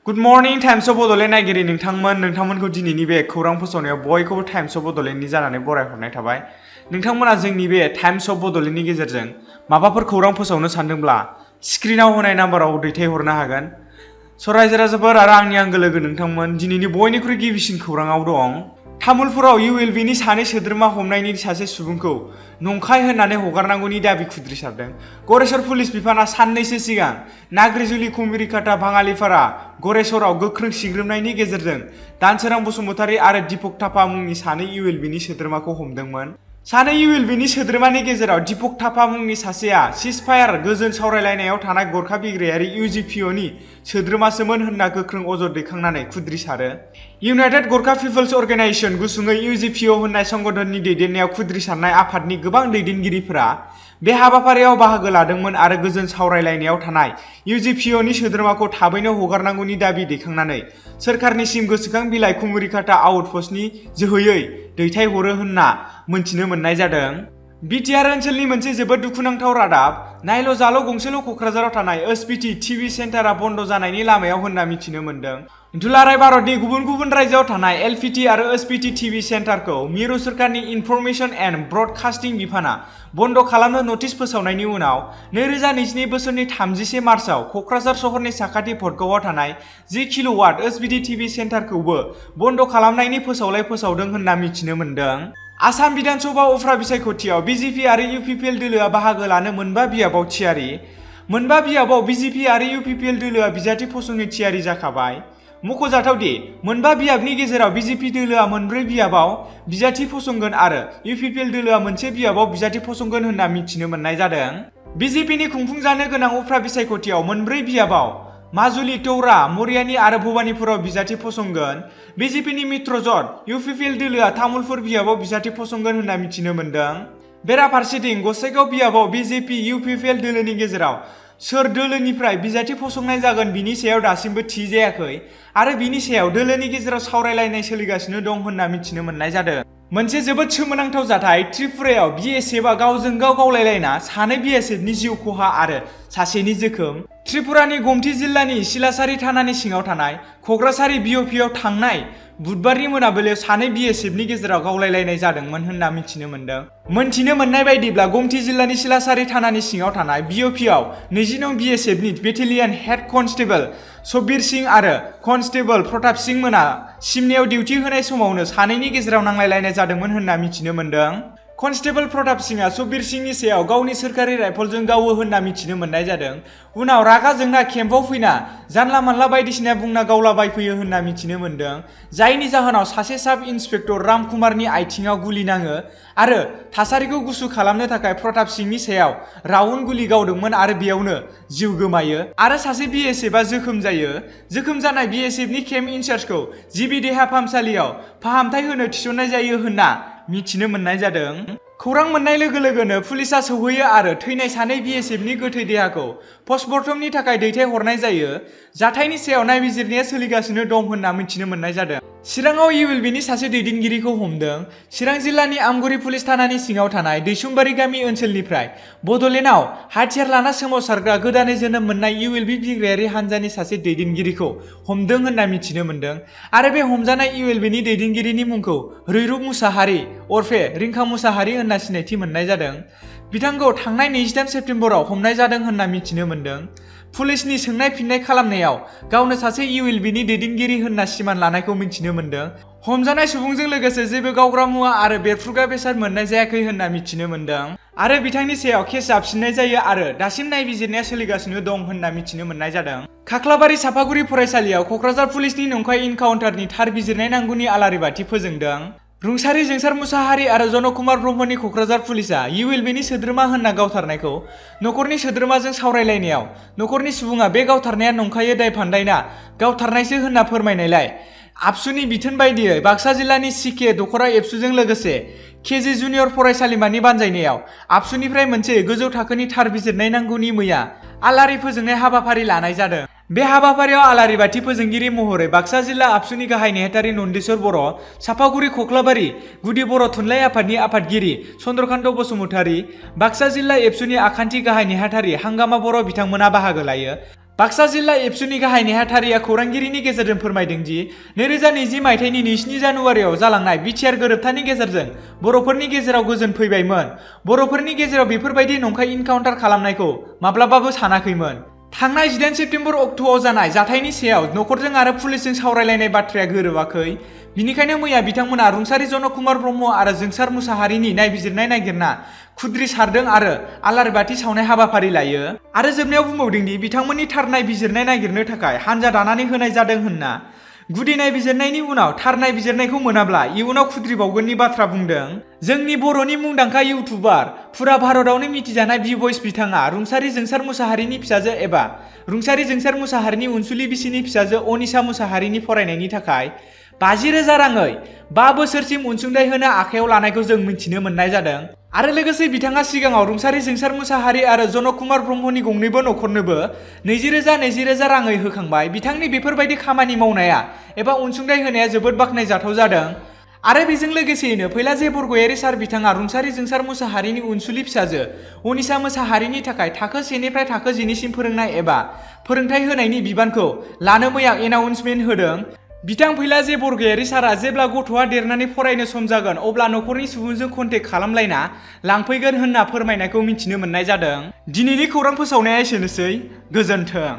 Good morning times of Bodoland नायगिरि नोंथांमोनखौ दिनैनि बे खौरां फोसावनायाव बयखौबो टाइम्स अफ बड'लेण्डनि जानानै बरायहरनाय थाबाय। नोंथांमोना जोंनि बे टाइम्स अफ बड'लेण्डनि गेजेरजों माबाफोर खौरां फोसावनो सानदोंब्ला स्क्रिनाव होनाय नाम्बाराव दैथायहरनो हागोन। स' रायजो राजाफोर आरो आंनि आंगो लोगो नोंथांमोन, दिनैनि बयनिख्रुइ गिबिसिन खौराङाव दं तामुलपुराव ULB नि सानै सोद्रोमा हमनायनि सासे सुबुंखौ नंखाय होननानै हगारनांगौनि दाबि खुद्रिसारदों। गरेस्वर पुलिस बिफाना साननैसो सिगां नाग्रिजुलि कुमिरिकाटा भाङालिपारा गरेस्वराव गोख्रों सिग्रोमनायनि गेजेरजों दानसोरां बसुमतारी आरो दीपक थापा मुंनि सानै ULB नि सोद्रोमाखौ हमदोंमोन। सानै ULB नि सोद्रोमानि गेजेराव दीपक थापा मुंनि सासेया सिजफायार गोजोन सावरायलायनायाव थानाय गरखा बिग्रायारि UGPO नि सोद्रोमासोमोन होनना गोख्रों अजद दैखांनानै खुद्रिसारो। इउनाइटेड गरखा पिपल्स अर्गेनाइजेशन गुसुङै UGPO होननाय संगठननि दैदेननायाव खुद्रिसारनाय आफादनि गोबां दैदेनगिरिफोरा बे हाबाफारियाव बाहागो लादोंमोन आरो गोजोन सावरायलायनायाव थानाय UGPO नि सोद्रोमाखौ थाबैनो हगारनांगौनि दाबि दैखांनानै सोरखारनिसिम गोसोखां बिलाइ कुमिरिकाटा आउटपस्टनि जोहैयै दैथायहरो होनना मोनथिनो मोननाय जादों। बिटिआर ओनसोलनि मोनसे जोबोद दुखुनांथाव रादाब, नायल' जाल' गंसेल' क'क्राझाराव थानाय एसपिटि टिभि सेन्टारा बन्द जानायनि लामायाव होनना मिथिनो मोनदों। दुलाराय भारतनि गुबुन गुबुन रायजोआव थानाय एलपिटि आरो एसपिटि टिभि सेन्टारखौ मिरु सोरखारनि इनफरमेशन एन्ड ब्रडकास्टिं बिफाना बन्द खालामनो नटिस फोसावनायनि उनाव 2022 बोसोरनि 30 मार्चआव क'क्राझार सहरनि साखाथि भटगावआव थानाय 10 किल'वाट एसपिटि टिभि सेन्टारखौबो बन्द खालामनायनि फोसावलाय फोसावदों होनना मिथिनो मोनदों। आसाम बिधानसभा उफ्रा बिसायख'थियाव बिजेपि आरो इउपिपिएल दोलोआ बाहागो लानो मोनबा बियाबाव थियारि। मोनबा बियाबाव बिजेपि आरो इउपिपिएल दोलोआ बिजाथि फसंनो थियारि जाखाबाय। मख'जाथावदि मोनबा बियाबनि गेजेराव बिजेपि दोलोआ मोनब्रै बियाबाव बिजाथि फसंगोन आरो इउपिपिएल दोलोआ मोनसे बियाबाव बिजाथि फसंगोन होनना मिथिनो मोननाय जादों। बिजेपिनि खुंफुंजानो गोनां उफ्रा बिसायख'थियाव मोनब्रै बियाबाव माजुलि, टौरा, मरियानी आरो भबानिपुराव बिजाथि फसंगोन। बिजेपिनि मित्रजोट इउपिपिएल दोलोआ तामुलपुर बियाबाव बिजाथि फसंगोन होनना मिथिनो मोनदों। बेराफारसेथिं गसाइगाव बियाबाव बिजेपि इउपिपिएल दोलोनि गेजेराव सोर दोलोनिफ्राय बिजाथि फसंनाय जागोन बिनि सायाव दासिमबो थि जायाखै आरो बिनि सायाव दोलोनि गेजेराव सावरायलायनाय सोलिगासिनो दं होनना मिथिनो मोननाय जादों। मोनसे जोबोद सोमोनांथाव जाथाय, त्रिपुरायाव बिएसएफआ गावजों गाव गावलायलायना सानै बिएसएफनि जिउ खहा आरो सासेनि जोखोम। त्रिपुरानि गमथि जिल्लानि सिलासारि थानानि सिङाव थानाय कग्रासारि बिअपिआव थांनाय बुधबारनि मोनाबिलियाव सानै बिएसएफनि गेजेराव गावलायलायनाय जादोंमोन होनना मिथिनो मोनदों। मोनथिनो मोननाय बायदिब्ला गमथि जिल्लानि सिलासारि थानानि सिङाव थानाय बिअपिआव 20 नं बिएसएफनि बेटेलियन हेड कनस्टेबल सब्बिर सिं आरो कनस्टेबल प्रताप सिं मोना सिमनायाव डिउटि होनाय समावनो सानैनि गेजेराव नांलायलायनाय जादोंमोन होनना मिथिनो मोनदों। कनस्टेबल प्रताप सिंआ सब्बिर सिंनि सायाव गावनि सोरखारि राइफलजों गावो होनना मिथिनो मोननाय जादों। उनाव रागा जोंना केम्पआव फैना जानला मानला बायदिसिना बुंना गावलाबायफैयो होनना मिथिनो मोनदों, जायनि जाहोनाव सासे साब इन्सपेक्टर राम कुमारनि आथिङाव गुलि नाङो आरो थासारिखौ गुसु खालामनो थाखाय प्रताप सिंनि सायाव राउन्ड गुलि गावदोंमोन आरो बेयावनो जिउ गोमायो आरो सासे बिएसएफआ जोखोम जायो। जोखोम जानाय बिएसएफनि केम्प इनचार्जखौ जिबि देहा फाहामसालियाव फाहामथाय होनो थिसननाय जायो होनना मिथिनो मोननाय जादों। खौरां मोननाय लोगो लोगोनो पुलिसा सौहैयो आरो थैनाय सानै बिएसएफनि गोथै देहाखौ पस्टमर्टमनि थाखाय दैथायहरनाय जायो। जाथायनि सायाव नायबिजिरनाया सोलिगासिनो दं होनना मिथिनो मोननाय जादों। चिराङाव ULB-नि सासे दैदेनगिरिखौ हमदों। चिरां जिल्लानि आमगुरि पुलिस थानानि सिङाव थानाय दैसुमबारि गामि ओनसोलनिफ्राय बड'लेण्डआव हाथियार लाना सोमावसारग्रा गोदानै जोनोम मोननाय ULB बिग्रायारि हान्जानि सासे दैदेनगिरिखौ हमदों होनना मिथिनो मोनदों आरो बे हमजानाय ULB-नि दैदेनगिरिनि मुंखौ रैरुब मुसाहारि उर्फे रिंखां मुसाहारि होनना सिनायथि मोननाय जादों। बिथांखौ थांनाय 23 सेप्तेम्बराव हमनाय जादों होनना मिथिनो मोनदों। पुलिसनि सोंनाय फिननाय खालामनायाव गावनो सासे ULB-नि दैदेनगिरि होनना सिमान लानायखौ मिथिनो मोनदों। हमजानाय सुबुंजों लोगोसे जेबो गावग्रा मुवा आरो बेरफ्रुग्रा बेसाद मोननाय जायाखै होनना मिथिनो मोनदों आरो बिथांनि सायाव केस जाबसिननाय जायो आरो दासिम नायबिजिरनाया सोलिगासिनो दं होनना मिथिनो मोननाय जादों। खाख्लाबारि सापागुरि फरायसालियाव क'क्राझार पुलिसनि नंखाय इनकाउन्टारनि थार बिजिरनाय नांगौनि आलारि बाथि फोजोंदों। रुंसारि जोंसार मुसाहारि आरो जनकुमार ब्रह्मनि क'क्राझार पुलिसा ULB-नि सोद्रोमा होनना गावथारनायखौ न'खरनि सोद्रोमाजों सावरायलायनायाव न'खरनि सुबुङा बे गावथारनाया नंखायै दाय फान्दायना गावथारनायसो होनना फोरमायनायलाय आबसुनि बिथोन बायदियै बाक्सा जिल्लानि सिके दख'रा एबसुजों लोगोसे केजि जुनियर फरायसालिमानि बानजायनायाव आबसुनिफ्राय मोनसे गोजौ थाखोनि थार बिजिरनाय नांगौनि मैया आलारि फोजोंनाय हाबाफारि लानाय जादों। बे हाबाफारियाव आलारि बाथि फोजोंगिरि महरै बाक्सा जिल्ला आबसुनि गाहाय नेहाथारि नन्देस्वर बर', सापागुरि खख्लाबारि गुदि बर' थुनलाइ आफादनि आफादगिरि चन्द्रकान्त बसुमतारी, बाक्सा जिल्ला एबसुनि आखान्थि गाहाय नेहाथारि हांगामा बर' बिथांमोना बाहागो लायो। बाक्सा जिल्ला एबसुनि गाहाय नेहाथारिया खौरांगिरिनि गेजेरजों फोरमायदों दि 2020 मायथाइनि 27 जानुवारियाव जालांनाय बिटिआर गोरोबथानि गेजेरजों बर'फोरनि गेजेराव गोजोन फैबायमोन। बर'फोरनि गेजेराव बेफोरबायदि नंखाय इनकाउन्टार खालामनायखौ माब्लाबाबो सानाखैमोन। थांनाय 18 सेप्तेम्बर अक्ट'आव जानाय जाथायनि सायाव नखरजों आरो पुलिसजों सावरायलायनाय बाथ्राया गोरोबाखै। बिनिखायनो मैया बिथांमोना रुंसारि जनक कुमार ब्रह्म आरो जोंसार मुसाहारिनि नायबिजिरनाय नागिरना खुद्रि सारदों आरो आलारि बाथि सावनाय हाबाफारि लायो। आरो जोबनायाव बुंबावदों दि बिथांमोननि थार नायबिजिरनाय नागिरनो थाखाय हानजा दानानै होनाय जादों होनना। गुदि नायबिजिरनायनि उनाव थार नायबिजिरनायखौ मोनाब्ला इयुनाव खुद्रिबावगोननि बाथ्रा बुंदों। जोंनि बर'नि मुंदांखा इउटुबार फुरा भारतावनो मिथिजानाय बि बयस बिथाङा रुंसारि जोंसार मुसाहारिनि फिसाजो एबा रुंसारि जोंसार मुसाहारिनि अनसुलि बिसिनि फिसाजो अनिसा मुसाहारिनि फरायनायनि थाखाय 50,000 राङै 5 बोसोरसिम अनसुंथाइ होनो आखायाव लानायखौ जों मिथिनो मोननाय जादों। आरो लोगोसे बिथाङा सिगाङाव रुंसारि जोंसार मुसाहारि आरो जनक कुमार ब्रह्मनि गंनैबो नखरनोबो 20,000 राङै होखांबाय। बिथांनि बेफोरबायदि खामानि मावनाया एबा अनसुंथाइ होनाया जोबोद बाख्नायजाथाव जादों। आरो बेजों लोगोसेयैनो फैलाजे बरगयारि सार बिथाङा रुंसारि जोंसार मुसाहारिनि अनसुलि फिसाजो अनिसा मुसाहारिनि थाखाय थाखो 1 निफ्राय थाखो 10सिम फोरोंनाय एबा फोरोंथाइ होनायनि बिबानखौ लानो मैया एनाउन्समेन्ट होदों। बिथां फैलाजे बरगयारि सारा जेब्ला गथ'आ देरनानै फरायनो सम जागोन अब्ला नखरनि सुबुंजों कन्टेक्ट खालामलायना लांफैगोन होनना फोरमायनायखौ मिथिनो मोननाय जादों। दिनैनि खौरां फोसावनाया एसेनोसै। गोजोन्थों।